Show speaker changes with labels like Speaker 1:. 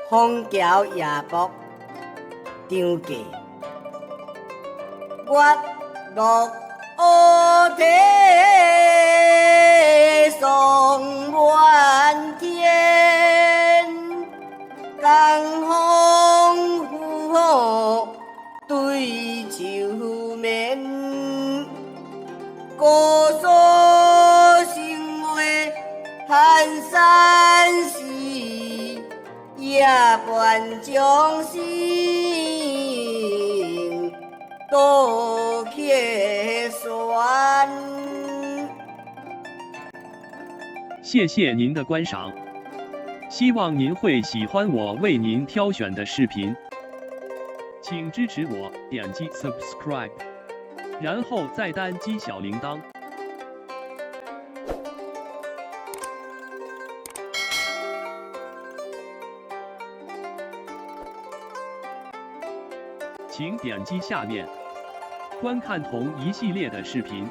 Speaker 1: 枫橋夜泊張繼，月落烏啼霜滿天，江風拂雨對秋眠。姑蘇城外寒山寺，夜半鐘聲到客船。
Speaker 2: 謝謝您的觀賞，希望您會喜歡我為您挑選的視頻，請支持我點擊 subscribe，然後再單擊小鈴鐺。請點擊下面觀看同一系列的視頻。